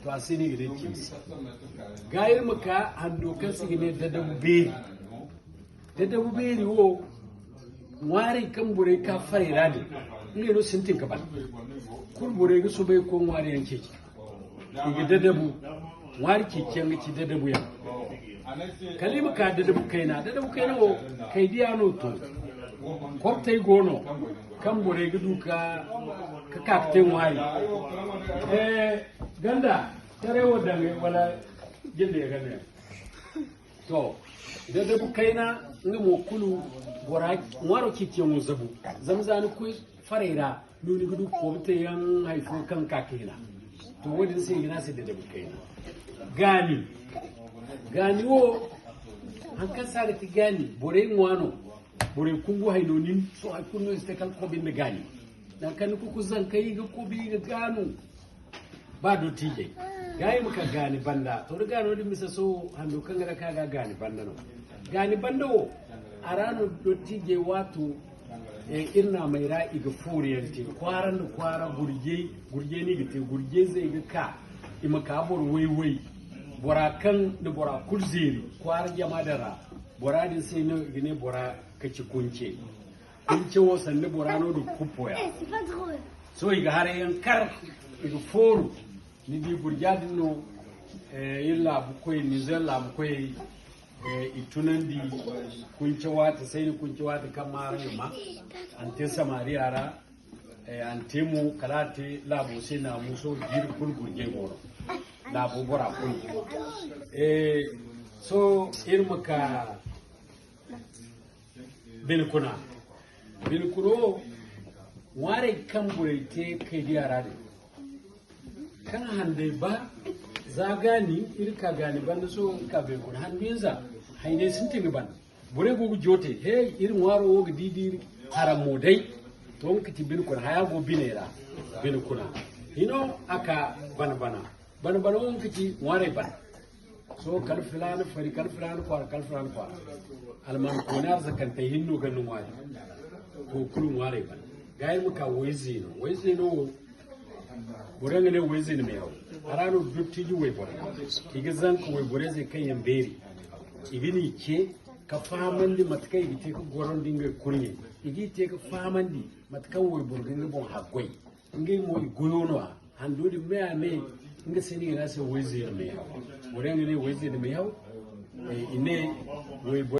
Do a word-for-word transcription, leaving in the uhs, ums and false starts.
To, a se no i ga ne cimi se. Ga iri ma ka hando kaŋ se i ga ne dadabu beeri. Dadabu beeri wo, ŋwaarey kaŋ borey ka farey ra din, ngey no sintin ga ban. Kulu borey ga soobay ga koy ŋwaari yaŋ ceeci. I ga dadabu, ŋwaari ceeciyaŋ ga ci dadabuyaŋ. Kala i ma ka dadabu kayna. Dadabu kayna wo, kaydiya no to. Kortey go no kaŋ borey ga du ka, ka ka ga te ŋwaari. Eh, ganda, taray wo daŋ wala jinde ganda yaŋ. To, dadabu kayna, nga mo kulu bora ŋwaaro ceeciyaŋo zabu. Zama za ni koy farey ra, no ni ga du kooba te yaŋ hay fo kaŋ ka ga hina. To, wo-din se i ga ne a se dadabu kayna. Gaani. Gaani wo, haŋ kaŋ se a ga ti gaani, borey ŋwa no. Borey kungu hay no, nin sohõ hay kulu no i si te kala kobi nda gaani. Nangu kaŋ ni kuku zankey i ga kobi, i ga gaanu. Ba dottijey, ga i ma ka gaani banda. To, da gaano din bisa sohõ, hando kaŋ ga dake a ga gaani banda no. Gaani banda wo, a ra no dottijey waato, eh, iri naamey ra i ga fooru yaŋ te. Kwaara nda kwaara, gurjey, gurjey no i ga te. Gurjey zey ga ka, i ma ka boro way-way. Bora kaŋ na bora kulu zeeri, kwaara jama din ra. Bora din se no i ga ne bora kaci kunce. Kunce wo sanda bora no du kuppo ya. Sohõ i ga haray yaŋ kar, i ga fooru. Ni di gurja din no, eh, iri laabu koy, Nizer laabu koy, eh, i tunandi kunce waati, sayni kunce waati kaŋ ma araŋ ga ma. A na te Samariya ra, eh, a na te mo kala a te laabo se naamuso jiiri kulu gurjey go no. Laabo bora kulu. Eh, sohõ iri ma ka Bine kuna. Bine kuna wo, ŋwaarey kaŋ borey te kaydiya ra din. Kaŋ handey ba, za gaani, iri ka gaani banda sohõ ga ka bine kuna. Handu hinza, hayney sintin ga ban. Borey go ga joote, hey, iri ŋwaaro wo ga di, di iri haram mo day. To, nga ga ti bine kuna, haya go biney ra, bine kuna. Hino a ka bana-bana. Bana-bana wo nga ga ti ŋwaarey bana. Sohõ kala filaana fari, kala filaana kwaara, kala filaana kwaara. Alman kooni arzakantey hinne no gonda ŋwaari. Wo kulu ŋwaarey ban. Ga iri ma ka wayzeeno. Wayzeeno wo, boro yaŋ ga ne wayzeeno meehaw. A ra no dottiji wayborey, i ga zanka wayborey zey kaŋ yaŋ beeri. I ga ni ce ka fahamandi mate kaŋ i ga te ka goro nda ngey kurɲey. I g'i te ka fahamandi mate kaŋ wayboro ga nga boŋ haggoy. Ngey mo, i goyo no-ya. Hando din me a ne, nga se no i ga ne a se wayzeeno meehaw. Boro yaŋ ga ne wayzeeno meehaw. Eh, i ne wayboro